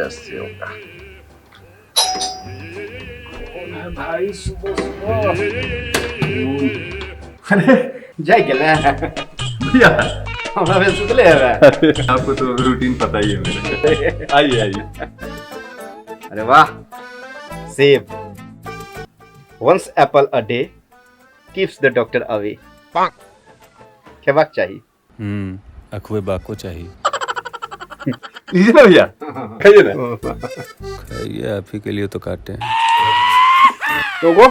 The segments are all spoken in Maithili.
गया सेव का। कौन है भाई सुबह सुबह? अरे जाय गेलै। भैया हमरा भेल सुतले हेबै। अरे आपको तो रूटीन पता ही है मेरा। आइए आइए। अरे वाह, सेब। Once apple a day keeps the doctor away. खेबाक चाही। अखुए बाको चाहिए। लीजिए ना भैया, खाइए ना। खाइए, आप ही के लिए तो काटे हैं। तो गो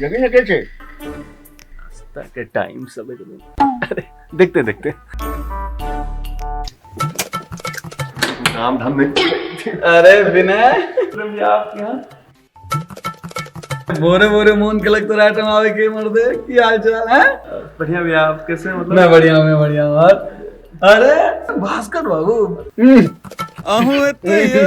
यकीन के छै? नाश्ता के टाइम सब एकदम। अरे देखते देखते काम धाम नहीं। अरे विनय, आप यहाँ बोरे बोरे मोन के लगता रहा टाइम आवे के मर्दे। की हाल चाल है? बढ़िया भैया, आप कैसे हैं? मतलब मैं बढ़िया, मैं बढ़िया। और अरे भास्कर बाबू अहू एते यो।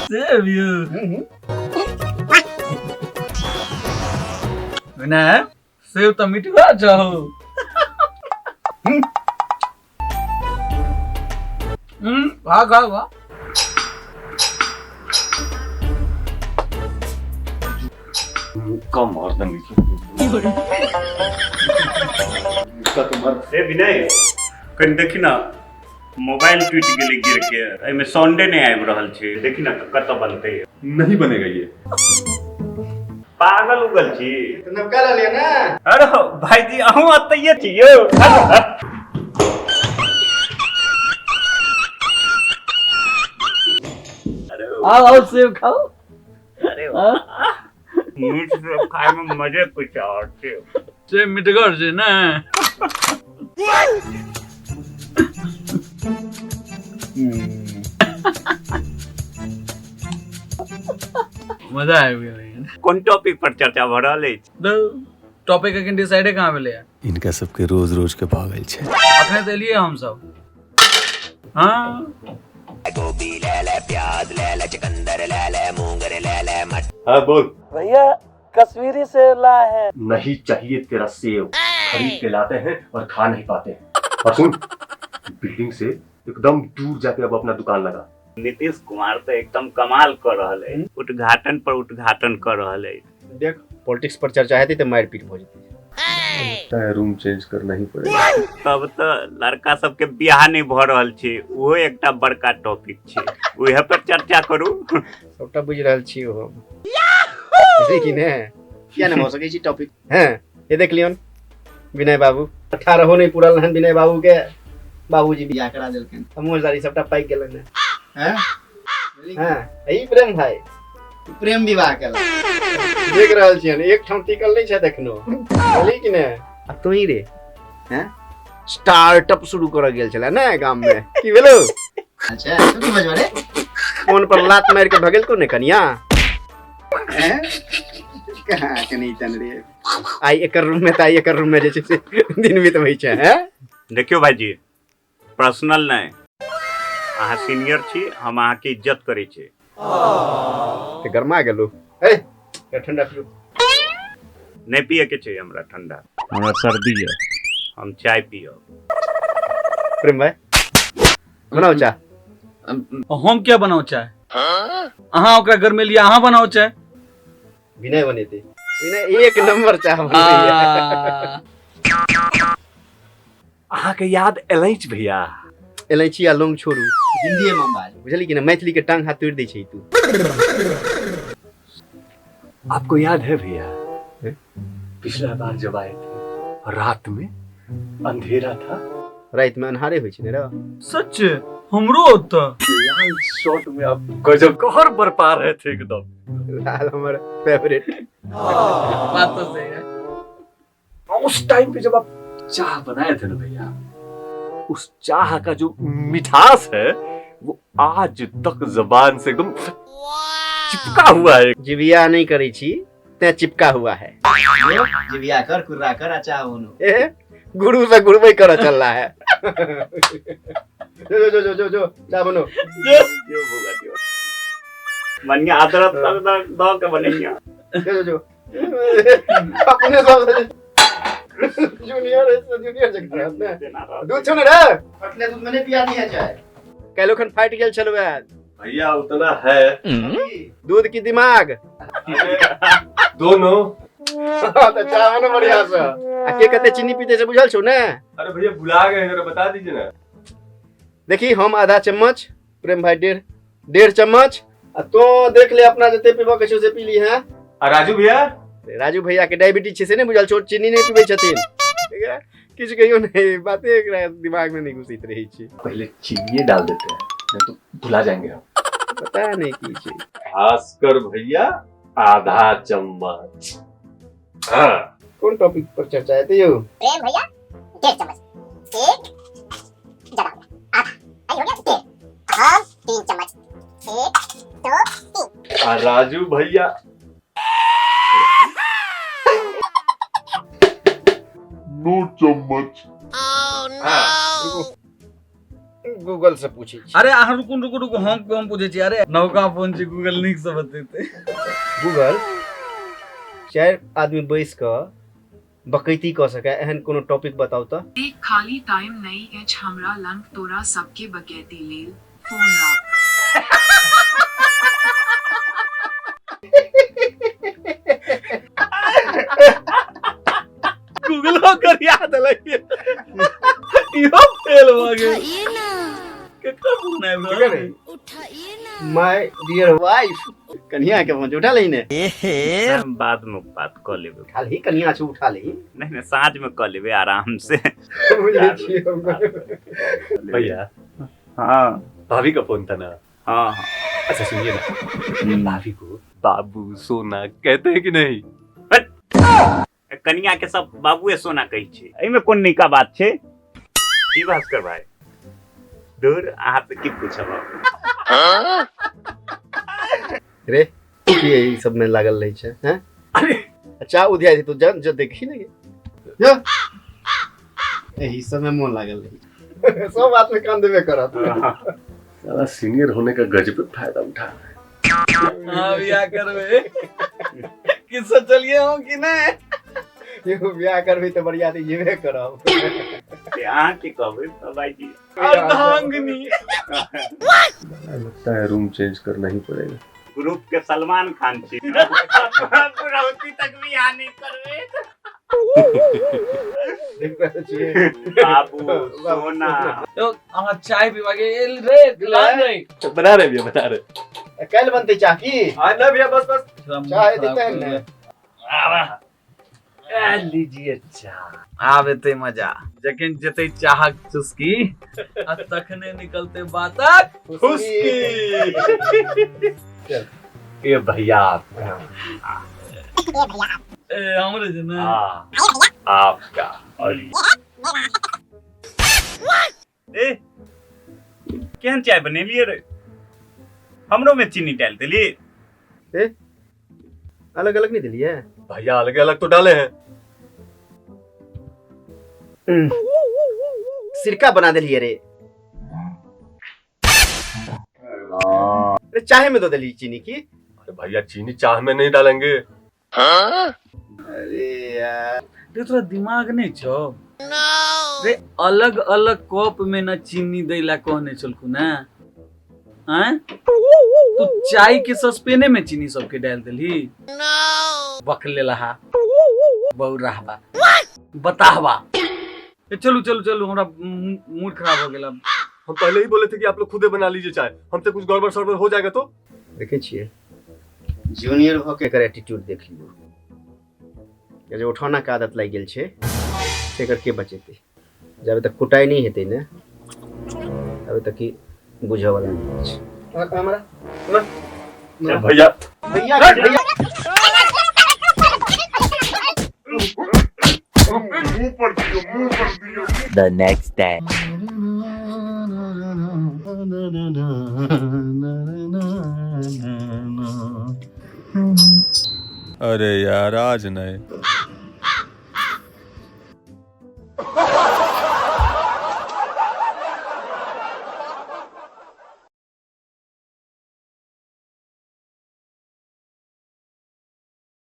सेब you. Vinay, सेब तो मिठवा चाहो। वाह वाह वाह। मुक्का मार देंगे मुक्का तो मार। ए विनय, कनि देखी ना, मोबाइल टूटि गेलै गिर के, एहिमे साउंडे नहि आबि रहल छै। देखी ना कतऽ बनतै। नहीं बनेगा ये। पागल उगल छी। तो नवका ल लिया ना। अरे भाईजी अहूँ एतैये छी यौ। आओ आओ सेब खाओ। अरे वाह, मीठ सेब खाय में मजे कुछ और छै। सेब मिठगर छै ने। मजा आबि गेलै। कोन टॉपिक पर चर्चा भऽ रहल अछि? टॉपिक अखन डिसाइडे कहाँ भेलै? इनका सबके रोज रोज के भागल छै। अखने तऽ एलियै हम सब। हाँ हाँ बोल भैया, कश्मीरी सेब ला है। नहीं चाहिए तेरा सेब, खरीद के लाते हैं और खा नहीं पाते हैं। और सुन, बिल्डिंग से एकदम दूर जाके अब अपना दुकान लगा। नीतीश कुमार तऽ एकदम कमाल कऽ रहल अछि, उद्घाटन पर उद्घाटन कऽ रहल अछि। देख, पॉलिटिक्स पर चर्चा हेतै तऽ मारि पीट भऽ जेतै। लगता है रूम चेंज करना ही पड़ेगा। तब तऽ लड़का सबके बियाह नहि भऽ रहल छै, ओहो एकटा बड़का टॉपिक छै, उएह पर चर्चा करू। सबटा बुझि रहल छी ओहो। बुझली कि ने? किया नहि भऽ सकै छी टॉपिक? हैं, ये देख लियौन विनय बाबू, 18 नहि पूरल हन विनय बाबू के, बाबूजी बियाह करा देलखिन। मोजदारी सबटा पाकि गेलनि हैं। हैं, ई प्रेम भाई प्रेम विवाह केला। देख रहल छियनि, एक ठाम टिकल नहि छथि एखनो। बुझली कि ने? आ तोही रे, हैं, स्टार्टअप शुरू करऽ गेल छलै ने गाम में, की भेलो? अच्छा, तू की बजबा रे? फोन पर लात मारि के भगेल को ने कनिया? हैं? कहाँ के नहीं तन रे? आइ एकर रूम में तऽ आइ एकर रूम में जे छै से दिन बितबै छै। हैं, देखियौ भाईजी, पर्सनल नहि, अहाँ सीनियर छी, हम अहाँके इज्जत करै छी। तऽ गरमा गेलो। ए ठंडा पियो। नहि पियके छै हमरा ठंडा, हमरा सर्दी है, हम चाय पियब। प्रेम भाई बनाओ चाय। हम क्या बनाऊ चाय? अहाँ ओकरा घर में लिया, अहाँ बनाओ चाय। विनय बनेतै। विनय एक नंबर चाय बनबैया। अहाँ के याद एलैच भैया? इलायची आ लौंग छोड़ू, हिंदीए में बाज। बुझली कि ने? मैथिली के टांग हाथ तोड़ि दै छै तू। आपको याद है भैया, पिछला बार जब आए थे रात में अंधेरा था। राति में अन्हारे होइ छै ने रे। सच हमरो ओतऽ लाल शॉट में आप गजब कहर बरपा रहे थे एकदम। लाल हमर फेवरेट। बात तो सही है। उस टाइम पे जब आप चाह बनाए थे ना भैया, उस चाह का जो मिठास है वो आज तक जबान से एकदम चिपका हुआ है। जिबिया नहीं करै छी तें चिपका हुआ है। जिबिया कर, कुर्रा कर, आ चाह बनो। ए, गुरु से गुरुबे कर चल रहा है। जो जो जो जो जो चाय बनो। जो भुगा दियौ बढ़िया अदरक सब दऽ के बनैया। जो जो जो अपने सब। जूनियर है तो जूनियर जगह रहत ने। दूध छौ ने रे, फटले दूध में नहीं पिया दिया चाय। काल्हि खन फाटि गेल छलौ भैया, उतना है दूध की दिमाग दोनों। तो चाय बनो बढ़िया से। आ के कते चीनी पीते से बुझल छौ ने? अरे भैया भुला गए, जरा बता दीजिए ना। देखी हम आधा चम्मच, प्रेम भाई डेढ़ चम्मच, आ तो देख ले अपना जते पीबऽ के छौ से पी ली है। आ राजू भैया? राजू भैया के डायबिटीज छै से नहि बुझल छौ, चीनी नहि पीबै छथिन। किछु कहियो नहीं, बाते एकरा दिमाग में नहीं घुसैत रहै छै। पहले चीनी डाल देते हैं, नहीं तो भुला जाएंगे हम। पता नहीं की छै। भास्कर भैया आधा चम्मच। हाँ कोन टॉपिक पर चर्चा हेतै यौ? प्रेम भैया 1.5 चम्मच, एक ज्यादा हो गया आधा, हो गया 1.5, हम 3 चम्मच, 1 2 3। आ राजू भैया 9 चम्मच। गूगल से पूछी। अरे अहाँ रुकू रुकू रुकू, हम पूछै छी। अरे नवका फोन छै, गूगल नीक से बतेतै। गूगल 4 आदमी बैस कऽ बकैती कऽ सकै एहन कोनो टॉपिक बताउ तऽ। एक खाली टाइम नहीं अछि हमरा लंग तोरा सबके बकैती लेल, फोन राख। गूगल कर याद अलग इहो फेल भ गेल। केकरा फोन आबि रहल छै? My dear wife, कन्या के फोन उठा लही ने। हम बाद में बात कऽ लेबै। उठा लही, कन्या छै उठा लही। नहीं नहीं, साँझ में कऽ लेबै आराम से। बुझै छियै हम। भैया हाँ भाभी का फोन था ना? हाँ हाँ। अच्छा सुनिए ना, भाभी को बाबू सोना कहते हैं कि नहीं? कनिया के सब बाबुए सोना कहै छै, एहिमे कोन नीका बात छै? की भास्कर भाई, दूर अहाँ से की पूछब। रे की ई सब में लागल रहै छै हैं? अरे अच्छा उधिया छै तो जो देखी ने जो एही सब में मोन लागल रहै छै। सब बात में कान देबे करत। साला सीनियर होने का गजब फायदा उठा। हां बियाह करबे कि सोचलिए हो कि नहीं? यो बियाह करबे त बढ़िया ते जेबे करब। अहाँ की कहबै भाईजी? अर्धांगिनी। लगता है रूम चेंज करना ही पड़ेगा। ग्रुप के सलमान खान छी। बुढ़ौती तक भी यहाँ नहीं करबे। देख रहल छियै बाबू सोना। यो अहाँ चाय पीवा के एल रे लान रे। बना रहे भैया, बना रहे। काल्हि बनतै चाह की? हां ना भैया, बस बस चाय देतै ने। लीजिए चाय। आब एते मजा जखन जेतै चाहक चुस्की आ तखने निकलते बातक फुसकी। ए भैया आपका, ए हमरे जे ना आपका। और ए केहन चाय बनेलिए रे? हमरो में चीनी डाल देली। ए अलग अलग नहीं दिलिए भैया? अलग अलग तो डाले हैं। सिरका बना देलिए रे। अरे चाय में दो देली चीनी की। अरे भैया चीनी चाय में नहीं डालेंगे। अरे यार रे तोरा दिमाग नहीं छौ रे? अलग अलग कप में न चीनी दैला कहने छलखु ना? हैं तू चाय के सस्पेने में चीनी सबके डाल देली। बकले लहा बहुराहबा बताहबा। चलू चलू चलू, हमरा मूड खराब हो गेल। हम पहले ही बोले थे कि आप लोग खुदे बना लीजिए चाय, हमसे कुछ गड़बड़ सड़बड़ हो जाएगा तो। देखे छियै जूनियर भ के एकर एटीट्यूड देख लियौ। जे उठौना के आदत लागि गेल छै से एकर के बचेतै? जब तक कुटाइ नहीं हेतै ने तब तक की बुझऽ वाला नहीं छै। हमरा भैया भैया भैया The next day. अरे यार आज नहीं।